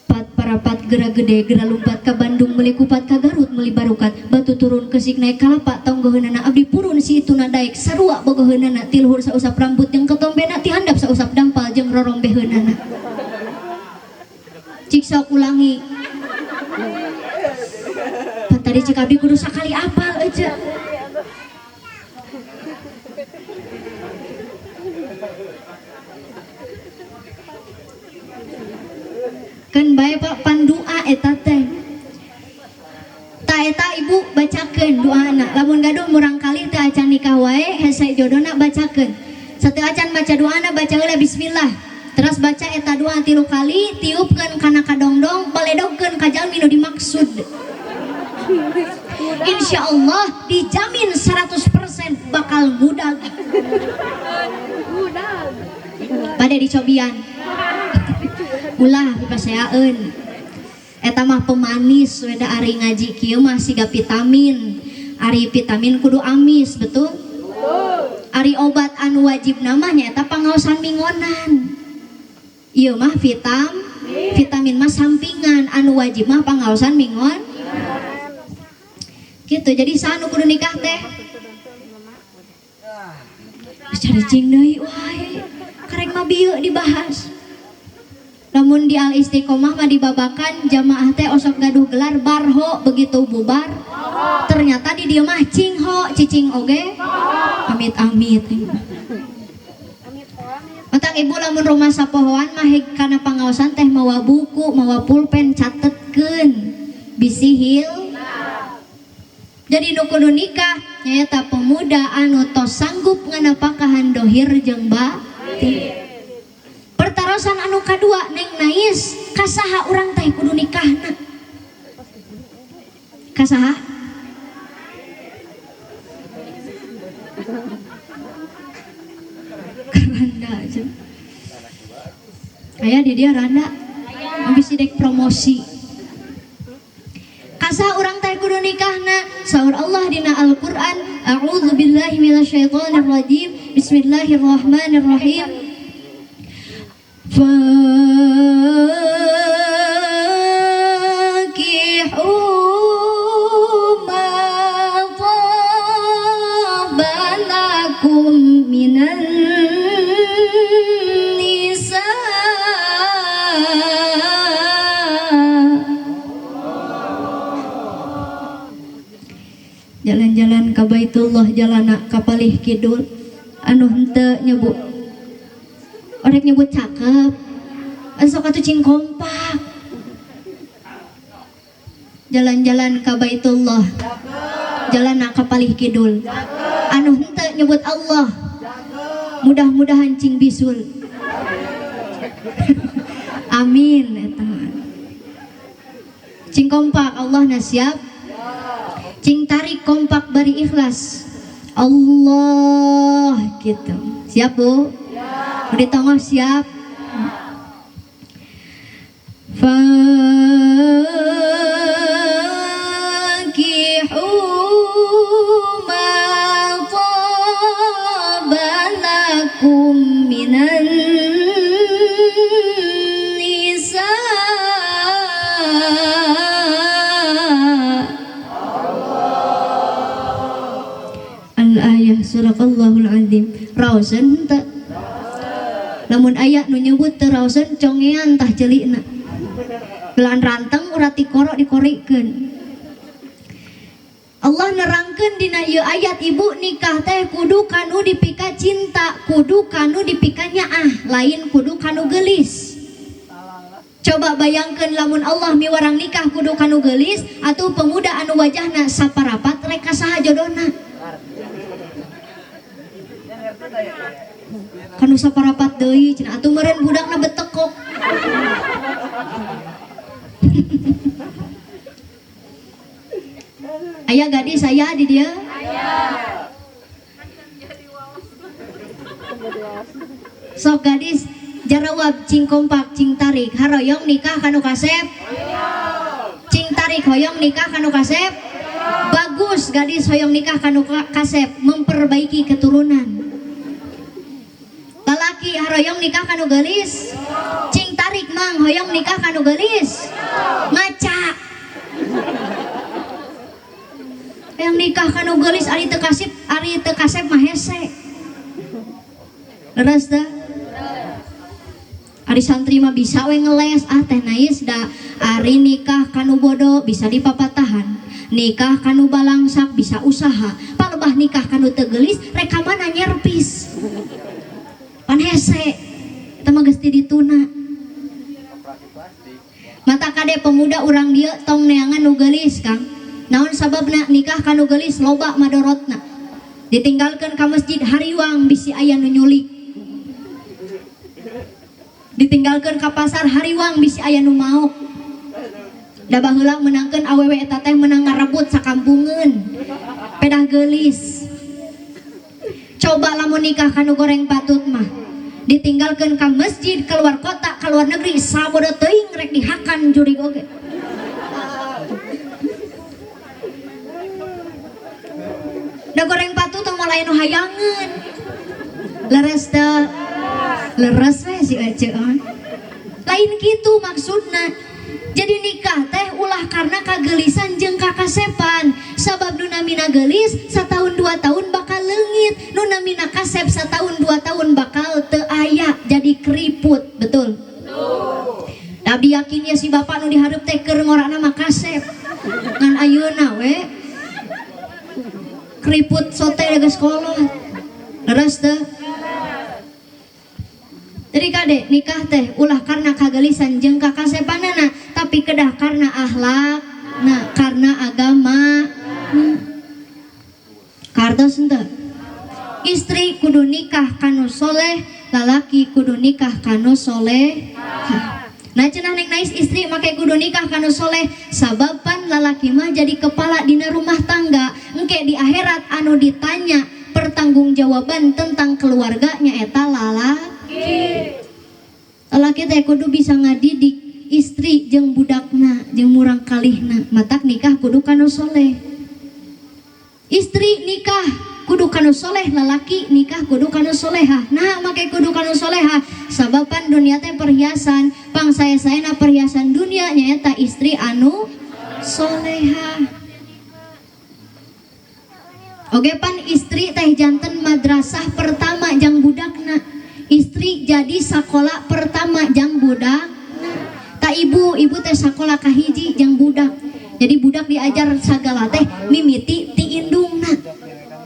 Speaker 1: Pat parapat gera gede gera lumpat ka Bandung meuli kupat ka Garut meuli barukat batu turun kesik naik kalapa tonggoheunana abdi purun si ituna daek sarua bogoheunana ti luhur sausap rambut jeung ketombena ti handap sausap dampal jeung rorombeheunana. Cik sok ulangi. Pan tadi cik abdi kudu sakali apal aja. Kan bae Pak pandua eta teh. Ta eta ibu bacakeun doana. Lamun gaduh murang kali teu acan nikah wae hese jodona bacakeun. Sateu acan maca doana baca heula bismillah. Terus baca eta doa 3 kali, tiupkeun kana kadongdong, baledogkeun ka jalmi nu dimaksud. Insyaallah dijamin 100% bakal mudag. Bade dicobian. Ulah pipaseaeun. Eta mah pemanis weda ari ngaji kieu mah siga vitamin. Ari vitamin kudu amis, betul? Ari obat anu wajib namanya eta pangaosan mingonan. Ieu mah vitamin mah sampingan, anu wajib mah pangaosan mingon. Gitu. Jadi saha nu kudu nikah teh? Cari cing deui wae. Karek mah bieu dibahas. Lamun di al istiqomah mah dibabakan jamaah teh osok gaduh gelar barho begitu bubar. Ternyata di dieu mah cingho, cicing oge. Amit-amit. Matak ibu lamun rumah sapohoan mah kana pangaosan teh mawa buku, mawa pulpen catetkeun. Bisi hil. Jadi nu kudu nikah nyaeta pemuda anu tos sanggup nganapakahan dohir jeung batin. Pertarosan anu kadua Neng Nais kasaha urang teh kudu nikahna? Kasaha? Randa aja. Aya di dia randa. Habis dek promosi. Kasaha urang teh kudu nikahna? Saur Allah dina Al-Qur'an, a'udzubillahi minasyaitonir rajim. Bismillahirrahmanirrahim. Fankihu ma thaba lakum minan nisa. Jalan-jalan ka Baitullah, jalana ka palih kidul, anu henteu nyebut orek nyebut cakep, sok atuh cing kompak. Jalan-jalan ka Baitullah, jalana ka palih kidul, anu henteu nyebut Allah, mudah-mudahan cing bisul. Amin. Eta cing kompak, Allah na siap. Cing tarik kompak bari ikhlas Allah gitu. Siap, Bu? Di tengah siap. Fankihu ma thaba lakum minan nisa. Al-ayah, suraqallahul azim. Raoseun henteu? Lamun aya nu nyebut teu raoseun, congean tah celikna. Gelaan ranteng urat dikorok dikorikeun. Allah nerangkeun dina ieu ayat, ibu, nikah teh kudu kanu dipika cinta, kudu kanu dipika nyaah, lain kudu kanu geulis. Coba bayangkeun lamun Allah miwarang nikah kudu kanu geulis, atuh pemuda anu wajahna saparapat rek ka saha jodohna? Kanu saparapat deui cenah, atuh meureun budakna betekok. Aya gadis aya di dieu? Sok gadis jarawab cing kompak cing tarik, haroyong nikah kanu kasep? Cing tarik, hoyong nikah kanu kasep? Bagus, gadis hoyong nikah kanu kasep, memperbaiki keturunan. Lalaki haroyong nikah kanu geulis? Cing tarik, mang, hoyong nikah kanu geulis? Ngaca. Yang nikah kanu geulis ari teu kasep, ari teu kasep mah hese. Leres teu? Ari santri mah bisa we ngeles, ah teh nais da ari nikah kanu bodoh bisa dipapatahan, nikah kanu balangsak bisa usaha, palebah nikah kanu teu geulis rek ka mana nyerpis. Pan hese eta mah geus ti dituna. Mata kade pemuda urang dieu tong neangan nu geulis, Kang. Naon sababna? Nikah kanu geulis loba madorotna. Ditinggalkeun ka masjid hariwang bisi aya nu nyulik. Ditinggalkeun ka pasar hariwang bisi aya nu maok. Da baheula meunangkeun awewe eta teh meunang ngarebut sakampungeun. Pedah geulis. Coba lamun nikah kanu goreng patut mah. Ditinggalkeun ka masjid, keluar kota, keluar negeri, sabodo teuing rek dihakan jurig oge. Da goreng patut tong moal aya nu hayangeun. Leres teu? Leres we si Ece. Lain kitu maksudna. Jadi nikah teh ulah karena kagelisan jeung kakasepan. Sabab nu namina geulis satahun 2 tahun bakal leungit, nu namina kasep satahun 2 tahun bakal teu aya, jadi keriput, betul? Betul. Abdi yakin ya si bapak nu dihareup teh keur ngorana mah kasep. Ngan ayeuna we keriput sote geus kolot. Leres teu? Jadi kade nikah teh ulah karena kagelisan jeung kakasepanana, tapi kedah karena akhlak, nah karena agama. Kartos henteu? Istri kudu nikah kanu soleh, lalaki kudu nikah kanu soleh. Nah cenah neng nais istri make kudu nikah kanu soleh, sabab pan lalaki mah jadi kepala dina rumah tangga. Engke di akhirat anu ditanya pertanggungjawaban tentang keluarganya eta lalaki. Lalaki teh kudu bisa ngadidik istri jeung budakna jeung murang kalihna, matak nikah kudu kanu soleh. Istri nikah kudu kanu soleh, lalaki nikah kudu kanu solehah. Nah, make kudu kanu solehah sababan dunia teh perhiasan, pang saya na perhiasan dunia nyaeta istri anu solehah. Oke, pan istri teh janten madrasah pertama jang budakna. Istri jadi sekolah pertama jang budakna. Tak ibu, ibu teh sekolah kahiji jang budak. Jadi budak diajar sagala teh mimiti ti indungna.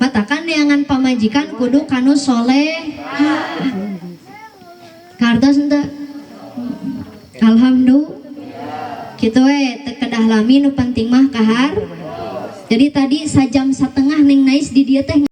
Speaker 1: Matakan neangan pamajikan kudu kanu soleh. Kartos henteu? Alhamdulillah. Kitu we, teu kedah lami, nu penting mah kahar. Jadi tadi sajam setengah Neng Nais di dieu teh.